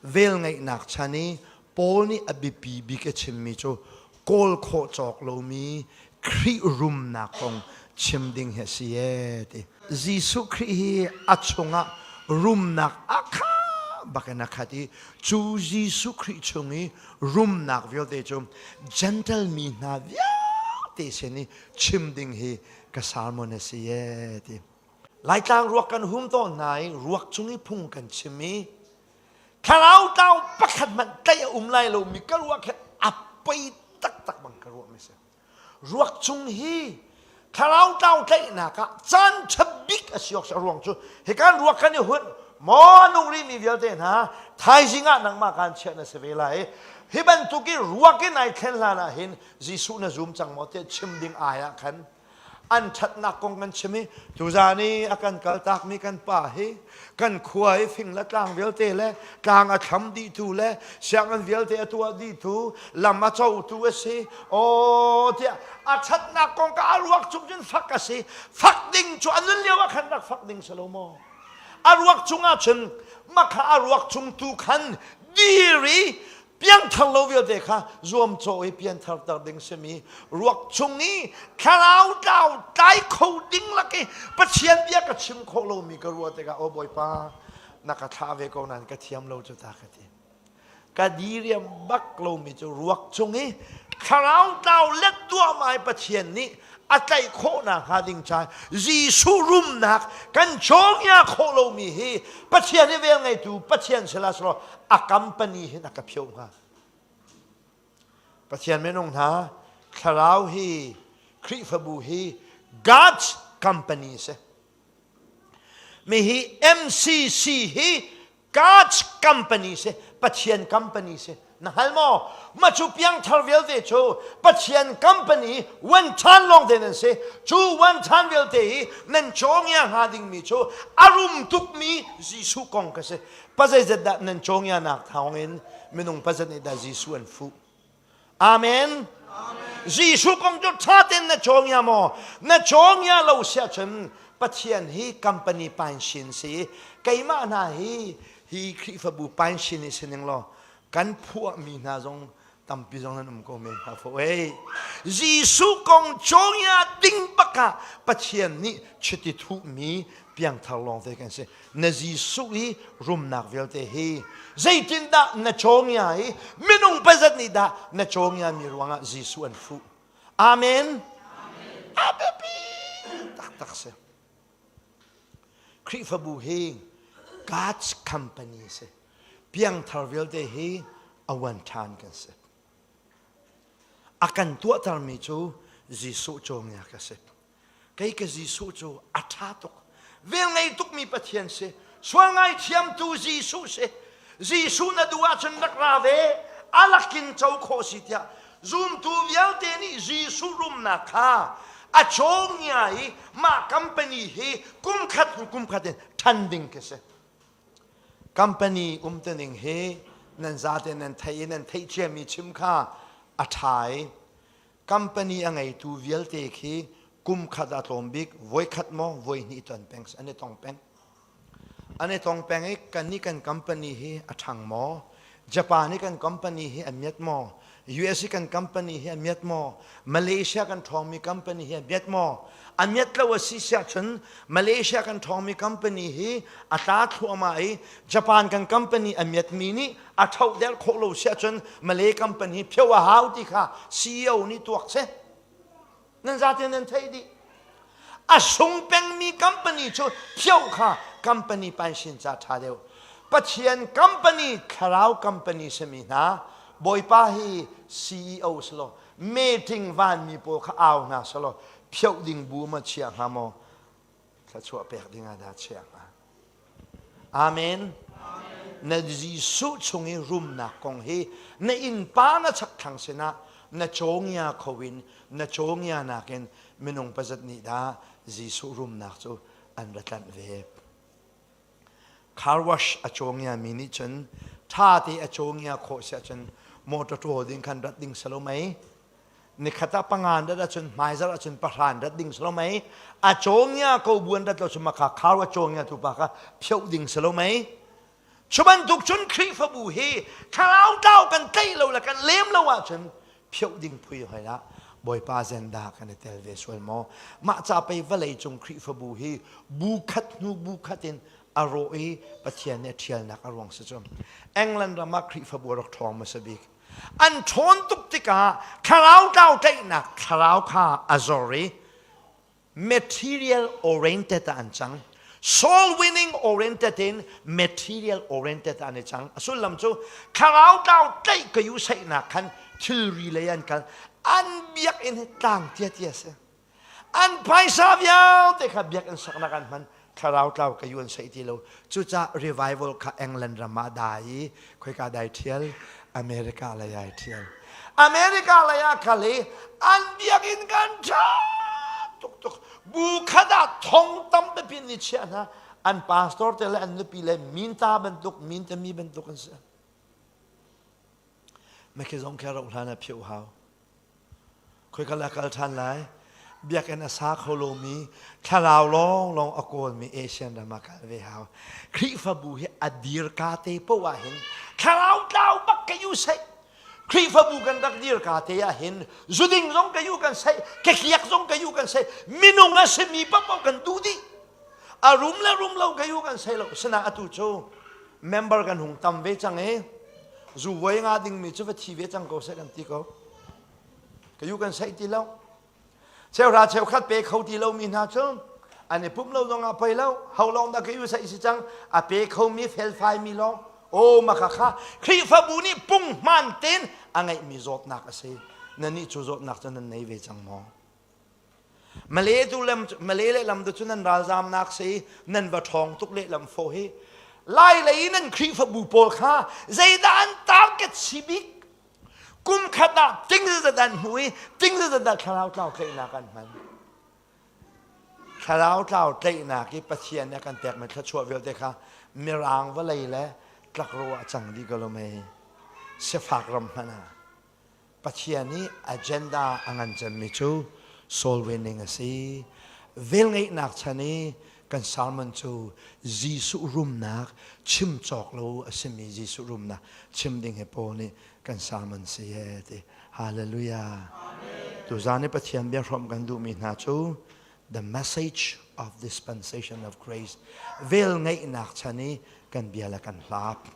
Velngeihnak chan i Paul nih a biapi bik a chimmi cu kawl khawh cawk lomi Khrih rumnak kong chim ding hi a si ee ti. Jesuh Khrih hi a chungah rumnak a kha bakin a khat i cu Jesuh Khrih chung i rumnak vialte cu Gentle mi hna vialte sin i chim ding hi ka sermon a si ee ti. Laitlang ruak kan hum tawn hna i ruak cung i phung kan chim i thlarau tlau pakhat hmanh tlaih a um lai lomi ka ruah khin a poi taktak bang ka ruah mi si. Ruak cung hi thlarau tlau tlaihnak ah caan ṭha bik a si awk si a ruang cu hikan ruak kan i hunh maw nung rihmi vialte hna thaizing ah nangmah kaan chiah na si ve lai hi bantuk i ruak in ai thlen hlan ah hin Jesuh na zum cang maw tiah chim ding ai ah khan an ṭhatnak kong kan chim i tuzaan i a kan kaltakmi kan pa hi kan khua i fing le tlang vialte le tlang a thlam dihtu le sianginn vialte a tuah dihtu lam a cotu a si aw tiah a ṭhatnak kong ka a ruak cung cun fak a si fak ding cu a nun lio ah khan rak fak ding si lo maw a ruak cungah cun makha a ruak cung tu khan dir i piangthar lo vialte kha zuamcawh i pianthar ter ding simi ruak chung i thlarau tlau tlai kho ding lak i Pathian bia ka chim khawh lomi ka ruah tikah aw Bawipa na ka thlah ve ko nain ka thiam lo cu ta ka ti ka diriam bak lomi cu ruak chung i thlarau tlau let duahmah i Pathian nih a tlaih khawhnak hnga ding ca Jesuh rumnak kan cawngia khawh lomi hi Pathian i vel ngeitu Pathian sila selaw a company hin a ka phio hnga. Pathian minung hna thlarau hi Khrihfabu hi God's company si. Mi hi MCC hi God's company si, Pathian company si. Na hngal maw? Ma cu piangthar vialte cu Pathian company wan ṭhan lawng te nan si. Cu wan ṭhan vialte hi nan cawngia hnga dingmi cu a rum tukmi Jesuh kong ka si. Pa zeizat dah nan cawngianak thawngin minung pazat nih dah Jesuh an fuh? Amen. Jesuh kong cu ṭha tein na cawngia maw? Na cawngia lo si ahcun Pathian hi company painsin si keimah hna hi hi Khrihfabu painsin i si ning law kan phuahmi hna zong tampi zong nan um ko men hnga fo ei. Jesuh kong cawngia ding bak ah Pathian nih chiti thuhmi piangthar lawng te kan si. Na Jesuh i rumnak vialte hi zeitindah na cawngia i minung pazat nih dah na cawngia mi ruangah Jesuh an fuh. Amen. A biapi taktak si. Khrihfabu hi God's company si. Piangthar vialte hi a wan ṭhan kan si. A kan tuahtermi cu Jesuh cawngia ka si. Kei ka Jesuh cu a ṭha tuk. Velngei tukmi Pathian si. Sual ngaithiamtu Jesuh si. Jesuh na duh ahcun rak ra ve. A lakin co khawh si tiah zumtu vialte nih Jesuh rumnak kha a cawngia i mah company hi kumkhat hnu kumkhat in ṭhan ding khi si. Company umtuning hi nan zate nan theih i nan theih ciami chim kha a ṭha i company a ngeitu vialte khi kum khat a tlawm bik voikhat maw voihnih ton peng an i tong peng an i tong peng i kan nih kan company hi a ṭhang maw Japan i kan company hi a miat maw US i kan company hi a miat maw Malaysia kan ṭhawngmi company hi a miat maw a miat lo a si siah cun Malaysia kan ṭhawngmi company hi a tla thluahmah i Japan kan company a miatmi nih a ṭhoh der khawh lo siah cun Malay company phio a hau ti kha CEO nih tuak seh nan zate nan theih dih a sung pengmi company cu phio kha company painsin ca ṭha deuh Pathian company thlarau company simi hna Bawipa hi CEO silo meeting vanmi pawl kha au hna silo phioh ding bu ma chia hnga maw thluachuah pek ding ah dah chia hnga Amen. Na Jesuh chung i rumnak kong hi na innpa na chakthlang sinah na cawngia kho in na cawngia nakin minung pazat nih dah Jesuh rumnak cu an ra tlanh ve. Car wash a cawngia mi nih cun ṭha te a cawngia khawh si ahcun motor ṭawl ding khan rat ding salo mei nikhat ah pangan rat ahcun hmaizarh ahcun pahran rat ding salo mei a cawngia ko buan rat lo cu maka khar a cawngia tu pa kha phioh ding salo mei. Cu bantuk cun Khrihfabu hi thlarau tlau kan tlaih lo le kan lem lo ahcun phioh ding phui hoi lah Bawipa zendah kan i tel ve sual maw? Mah ca pei vawlei cung Khrihfabu hi bu khat hnu bu khat in a rawh i Pathian nih a ṭhialnak a ruang si cu. England ram ah Khrihfabu a rak ṭhawng hmasa bik. An ṭhawn tuk tikah thlarau tlau tlaihnak thlarau kha a zor i material oriented ah an cang. Soul winning oriented in material oriented ah an i cang. A sullam cu thlarau tlau tlaih ka yu saihnak khan thilri lei an kal. An biakinn hi tlang tiatia si. An phaisa vialte kha biakinn saknak an hman. Thlarau tlau ka yu an saih ti lo. Cucaah revival kha England ram ah dai i khoika dai ṭhial America lei ai ṭhial. America lei ah kal i an biakinn kan ṭha tuk tuk. Bu khat ah thong tam pipi ni chiah hna. An pastor te le an nupi le minta bantuk minta mi bantuk an si. Mekhi zong kha roh hlan ah phioh hau. Khoika la kal ṭhan lai? Biakinn a sa kho lomi, thlarau lawnglawng a kawlmi Asian ram ah kal ve hau. Khrihfabu hi a dir ka te poah ah hin thlarau tlau bak ka yu seih. Khrihfabu kan rak dir ka te ah hin zuding zong ka yu kan seih, kekliak zong ka yu kan seih, minung a simi paohpaoh kan duh dih. A rum le rum lo ka yu kan sei lo. Sina atu cu member kan hung tam ve cang i zu voi nga dingmi cu va thi ve cang ko seh kan ti ko. Ka yu kan saih ti lo. Cheuhra cheukhat pe kho ti lomi hna cu an i pumh lo zong ah poi lo. Ho lawng dah ka yu saih si cang a pe khomi felfaimi lawng. Aw maka kha Khrihfabu nih punghman tein a ngeihmi zawtnak a si. Nannih cu zawtnak cu nan nei ve cang maw? Malay tu lam Malay lehlam tu cu nan ralzamnak si nan va ṭhawng tuk lehlam fo hi Lai lei nan Khrihfabu pawl kha zeidah an target si bik kum khat ah ting zat an hmu i ting zat ah thlarau tlau tlaihnak an hman thlarau tlau tlaihnak i Pathian nih a kan pekmi thluachuah vialte kha mirang vawlei le tlakro ah cang dih ko lo mei sifak ram hmanh ah Pathian nih agenda a ngan cemmi cu soul winning a si. Velngeihnak chan i kan sermon cu Jesuh rumnak chim cawk lo a simi Jesuh rumnak chim ding hi Paul nih kan sermon si he ti. Hallelujah. Tuzaan i Pathian bia hrawmh kan duhmi hna cu the message of dispensation of grace velngeihnak chan i kan bia le kan hlap.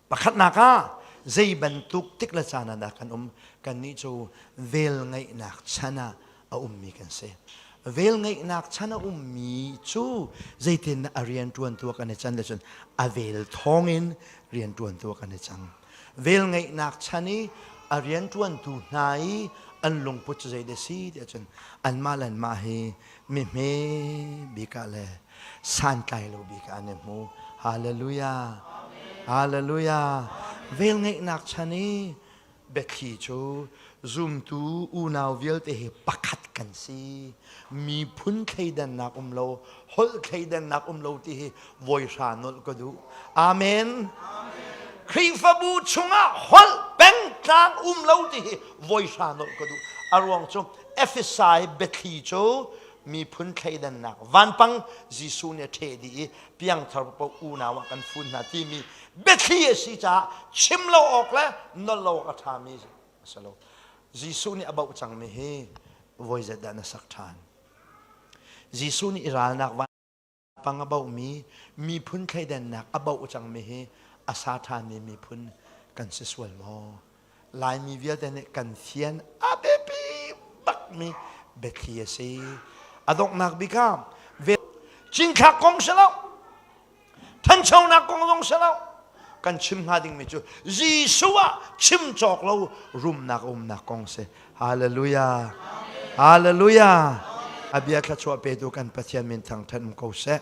Pakhatnak ah zei bantuk tik le caan ah dah kan um? Kannih cu velngeihnak chan ah a ummi kan si. Velngeihnak chan a ummi cu zeitin a rianṭuantu ah kan i can le cun a vel thawngin rianṭuantu ah kan i cang. Velngeihnak chan i a rianṭuantu hna i an lungput cu zeidah a si tiah cun anmah le anmah hi mihme bik ah le santlai lo bik ah an i hmu. Hallelujah. Hallelujah. Velngeihnak chan i biathli cu zumtu unau vialte hi pakhat kan si. Miphun thleidannak um lo, holh thleidannak um lo ti hi voi hra nolh ka duh. Amen. Khrihfabu chungah holh pengtlang um lo ti hi voi hra nolh ka duh. A ruang cu Efesai biathli cu miphun thleidannak vanpang Jesuh nih a ṭheh dih i piangthar paoh unau ah kan fun hna timi biathli a si caah chim lo awk le nolh lo awk a ṭhami a si lo. Jesuh nih a bauh cangmi hi voi zat dah na sak ṭhan? Jesuh nih i ralnak pang a bauhmi miphun thleidannak a bauh cangmi hi a sa ṭhanmi miphun kan si sual maw? Laimi vialte nih kan fian a biapi bakmi biathli a si. A donghnak bik ah cinthlak kong si lo, ṭhanchonak kong zong si lo, kan chim hnga dingmi cu Jesuh ah chim cawk lo rumnak umnak kong si. Hallelujah. Hallelujah. A bia thluachuah petu kan Pathian min thangṭhat um ko seh.